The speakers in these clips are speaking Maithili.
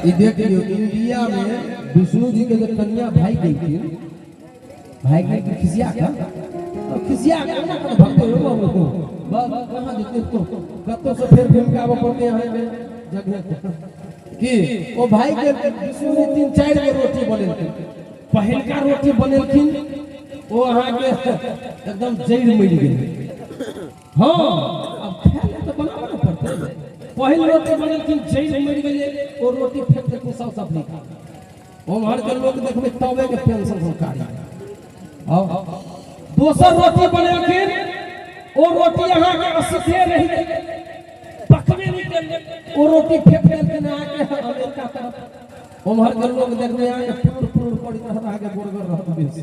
ई देख लियौ, इंडिया में विष्णु जी के जे कन्या भागि गेलखिन, भागि गेलखिन खिसिया के, तो खिसिया के ना कोनो भगते हो बाबू, बस कहाँ जेतै तो कतौ से फेर घूम के आबऽ पड़तै अहाँके जगह पर। कि ओ भागि गेलखिन, विष्णु जी 3-4 गो रोटी बनेलखिन। पहिलका रोटी बनेलखिन ओ अहाँके एकदम जड़ि मरि गेल। हाँ, अब खाय ले तऽ बनाबऽ ने पड़तै। पहिल रोटी बनेलखिन जड़ि मरि गेलै, ओ रोटी फेंक देलखिन साउथ अफ्रीका। ओम्हर के लोक देखबै तबे के पेंशन सरकारी। हाँ, दोसर रोटी बनेलखिन, ओ रोटी अहाँके अशुद्धे रहि गेलै, पकबे नहि केलै, ओ रोटी फेंक देलखिन अहाँके अमेरिका तरफ। ओम्हर के लोक देखबै अहाँके पुर पुर करैत रहत, अहाँके गोरगर रहत बेसी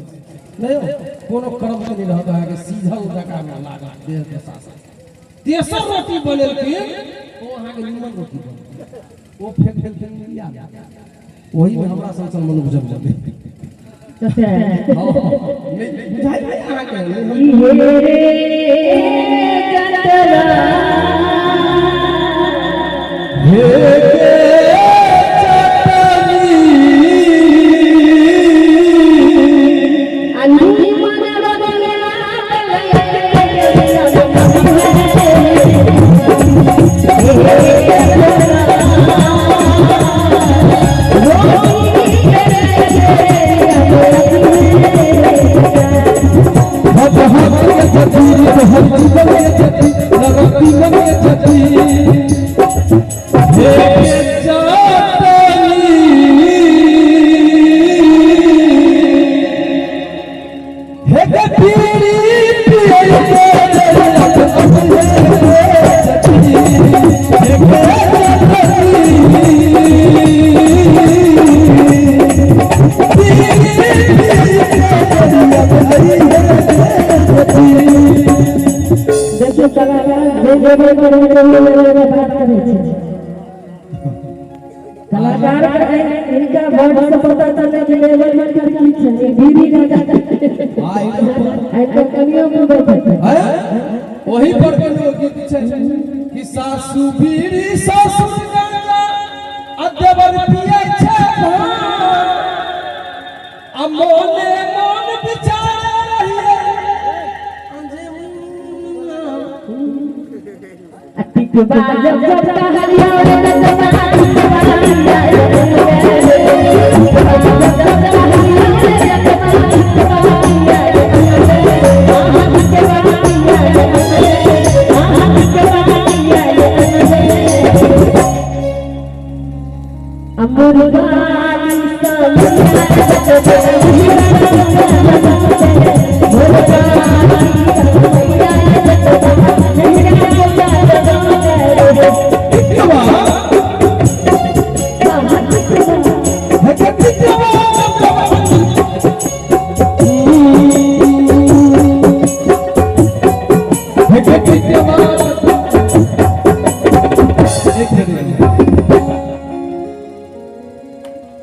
नहि यौ, कोनो कर्म के नहि रहत, अहाँके सीझल जकाँ लागत देह दशा से। तेसर रोटी बनेलखिन, ओ अहाँके निमन रोटी बनेलखिन, ओ फेंक देलखिन इंडिया में। ओही में हमरा सन सन मनुख जब जब बुझाइ नहि अहाँके नहि हम हे के चटनी देखियौ कलाकार जे जेबै करै बात करै छै कलाकार के इनका वर्ड से पता चले कि लेवल में की छै बीड़ी राजा इनका कनियो बुझै छै। ओही पर कोनो गीत छै कि सासु बीड़ी ससुर गंगा आ देवर पियै छै भांग, आ मोने मोन विचार रहियै। टिकबा जब जब कहलियो रे टिकबा टिकबा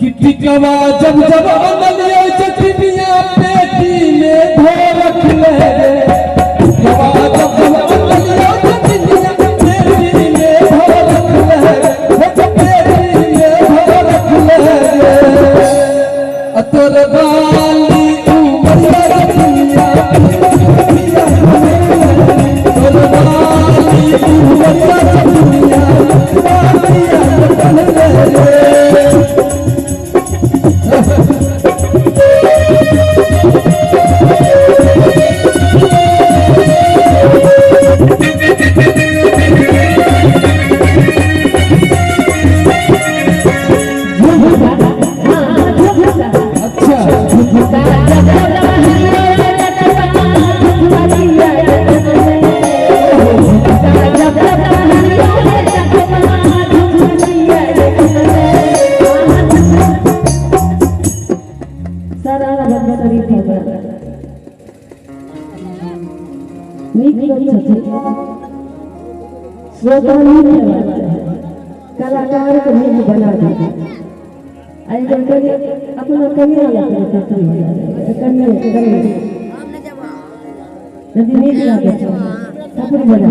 टिकवा जब जब अनलियो चटनिया पेटी में धो रख ले। टिकवा जब जब अनलियो चटनिया पेटी में धो रख ले, पेटी में धो रख ले। तोर बाली उमरिया रतिया, तोर बाली उमरिया रतिया, बालिया रतन ले। अच्छा नीक लोक छथिन, श्रोता नीक हेबाक चाही, कलाकार के नीक बना दियौ। आ एकर कनि अपना कनिया लग कनि तकलीफ हो जाय, कनिया कनिया यदि नीक लागै छै थपड़ी बजा,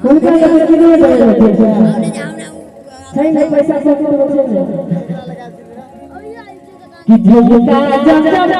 हुनका लग किने बजेलकै। छै ने पैसा सब तो छै ने कि झुमका जब जब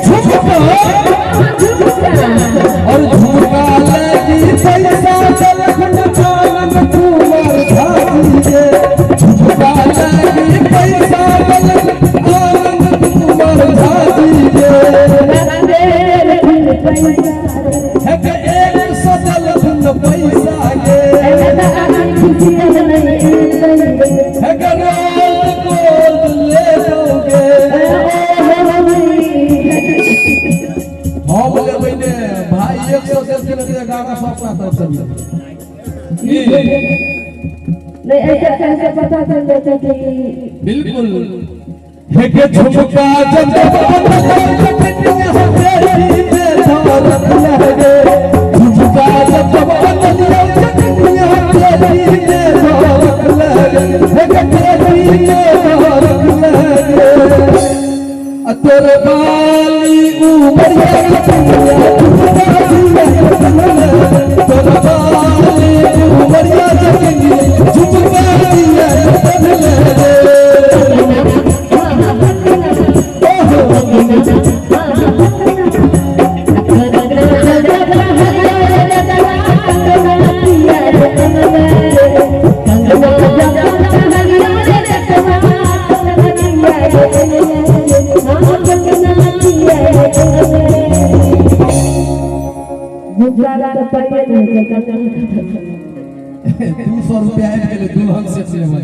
झुमका और झुमका लगी पैसा दलखन आनंद कुमार झाजी के। झुमका लगी पैसा दलखन आनंद कुमार झाजी के। है के 100 दलखन पैसा के। है के रोज गोल्ड ले दोगे। हम लेबै ने भाई 100 देलखिन 1100 अपना तरफ से। नहीं ऐसे ऐसे पता चल जाता कि बिल्कुल है के झुमका जब जब झुमका जब जब तोरे बाली उमरिया तोरे बाली उमरिया झुमका दिया दू सौ रुपया आबि गेलै दुल्हन सेट लेबै।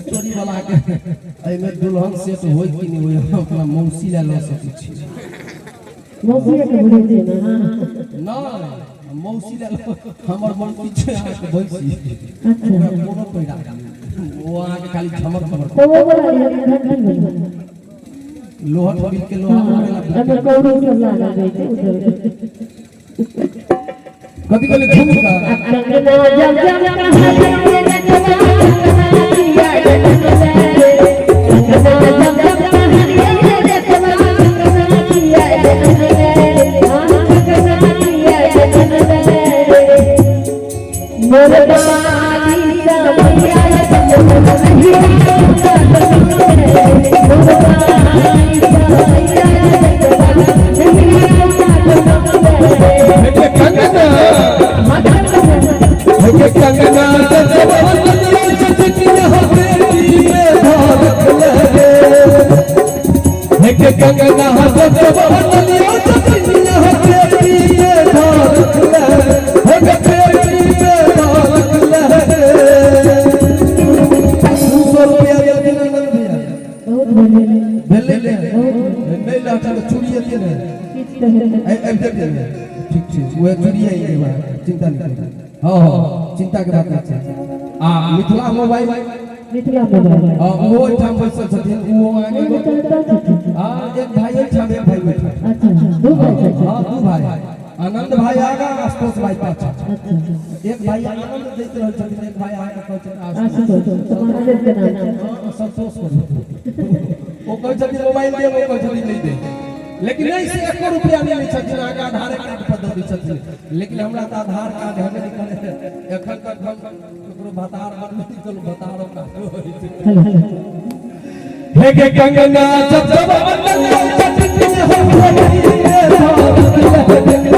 चोरी वाला के एहिमे दुल्हन सेट होय कि नहि होय, हम अपना मौसी लए लऽ सकै छी। नहि, मौसी लए हमर मौसी छै अहाँके भैंसी, ओकरा कोनो पैरा नहि, ओ अहाँके खाली झमर झमर लोहट मिल के लोहा मारे। कथी कहले झुमका? हे कंगना, हे कंगना हे कंगना ठीक छै, वएह चूड़िए चिंता नहीं। हाँ हाँ, चिंता के बात नहीं छै। आ मिथिला मोबाइल, मिथिला मोबाइल, हां, ओहो एहिठाम बैसल छथिन। ओहो अहाँके हां, एक भाई एहिठाम, एक भाई ओहिठाम। अच्छा, दू भाई छथिन। हां, दू भाई, आनंद भाई आगा, आशुतोष भाई पाछा। एक भाई आनंद दैत रहल छथिन, एक भाई अहाँके कहै छथिन आशुतोष, तऽ महादेव के नाम छै। हां, संतोष करू। ओ कहै छथिन मोबाइल देब, ओ कहै छथिन नहि देब, लेकिन नहीं से एको रुपया नहीं लै छथिन, अहाँके आधारे कार्ड पर दऽ दै छथिन। लेकिन हमरा तऽ आधार कार्ड हेबे नहि करै, एखन तक हम ककरो भतार बनबै नहि चलू, भतारो होइ छै। हेलो। हे के कंगना जब जब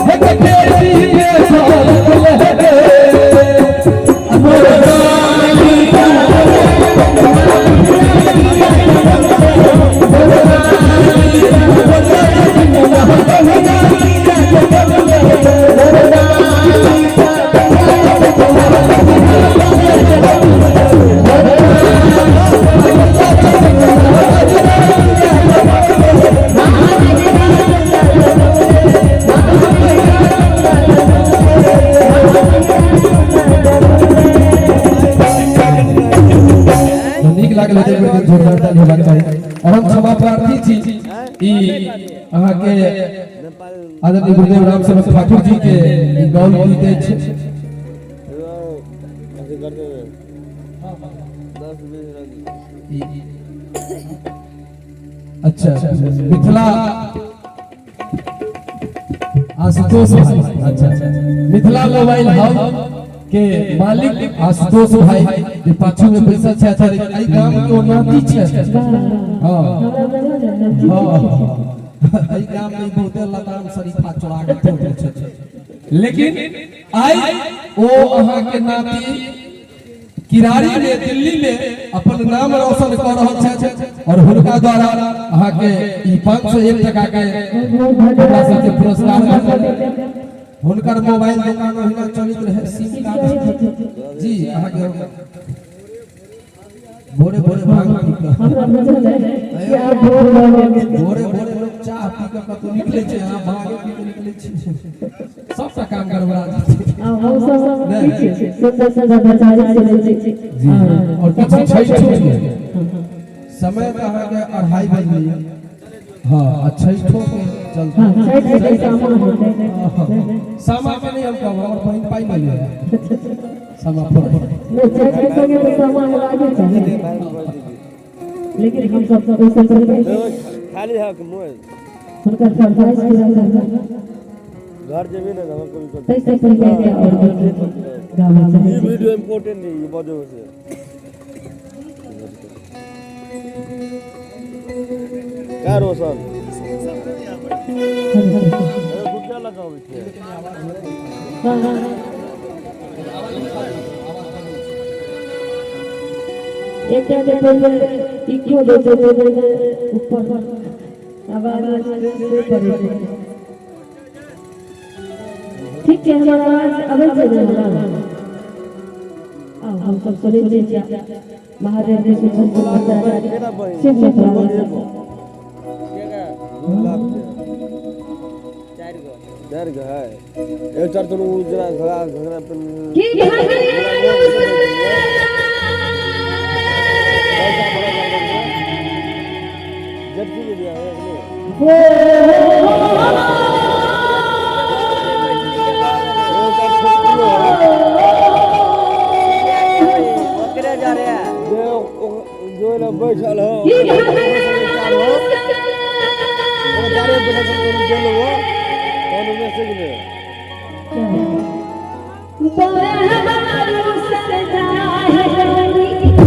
हे के बेटी के लागल हेतै, एक बेर जोरदार ताली होबाक चाही। और हम क्षमा प्रार्थी छी ई अहाँके आदरणीय गुरुदेव राम सेवक ठाकुर जी के ई गौल गीत अछि। अच्छा मिथिला आशुतोष भाई, अच्छा मिथिला मोबाइल हब के मालिक आशुतोष भाई जे पाछू में पैसा छै। अच्छा एहि गाम के ओ नाती छै। हाँ हाँ, एहि गाम में बहुते लताम शरीफा चोरा के तोड़ छै, लेकिन आइ ओ अहाँ के नाती किरारी में दिल्ली में अपन नाम रोशन कर रहल छथि और हुनका द्वारा अहाँ के ई 501 टका के हमरा सबके पुरस्कार भेटल। हुनकर मोबाइल दुकान ओहिना चलैत रहे, सिम कार्ड जी अहाँ के भोरे भोरे भांग पी कऽ, भोरे भोरे लोग चाह पी कऽ कतौ निकलै छै, अहाँ भांगे पी कऽ निकलै छी, सबटा काम गड़बड़ा जेतै। सुन्दर सुन्दर बचारी सुनै छी जी। और किछु छठिओ के समय तऽ अहाँके 2:30 बजलैए। हाँ, आ छठिओ के चलते हाँ, छठि के सामा होतै। सामा के नहि हम कहब, हमर बहिन पाइ मांगैए सामा फोड़ै। नहि, छठि के संगे तऽ सामा हेबाके चाही, लेकिन हम सब ओहिसँ पहिले खाली हक मोबाइल हुनकर फरमाइश पूरा करबै। घर जेबी ने हमरा कभी कभी। ताहिसँ पहिले एकटा आओर गीत गाबऽ चाहै ई छी। वीडियो इम्पोर्टेंट है, ई बजो से का रोशन रुपया लगाबै छै। एकटा जे पहिले इको दै छै, जे ऊपर आवाज से पड़ै छै। ठीक छै, हमर आवाज अबै छै ने हमरा? आउ हम सब सुनै छियै महादेव के सुन्दर सुन्दर केना बहिन शिव मिथिला। 2 लाख के चारि गो है, एक चार तो उजरा घड़ा घगरा पेन की जर्सी के दिया है नहीं। एक चार छोटकियो है जे जो एला बैठल हो, चार हो, ओकरा चारे बैठल छल, कोनो गेल हो कोनो मैसेज नहि। बरहमारू सजा है।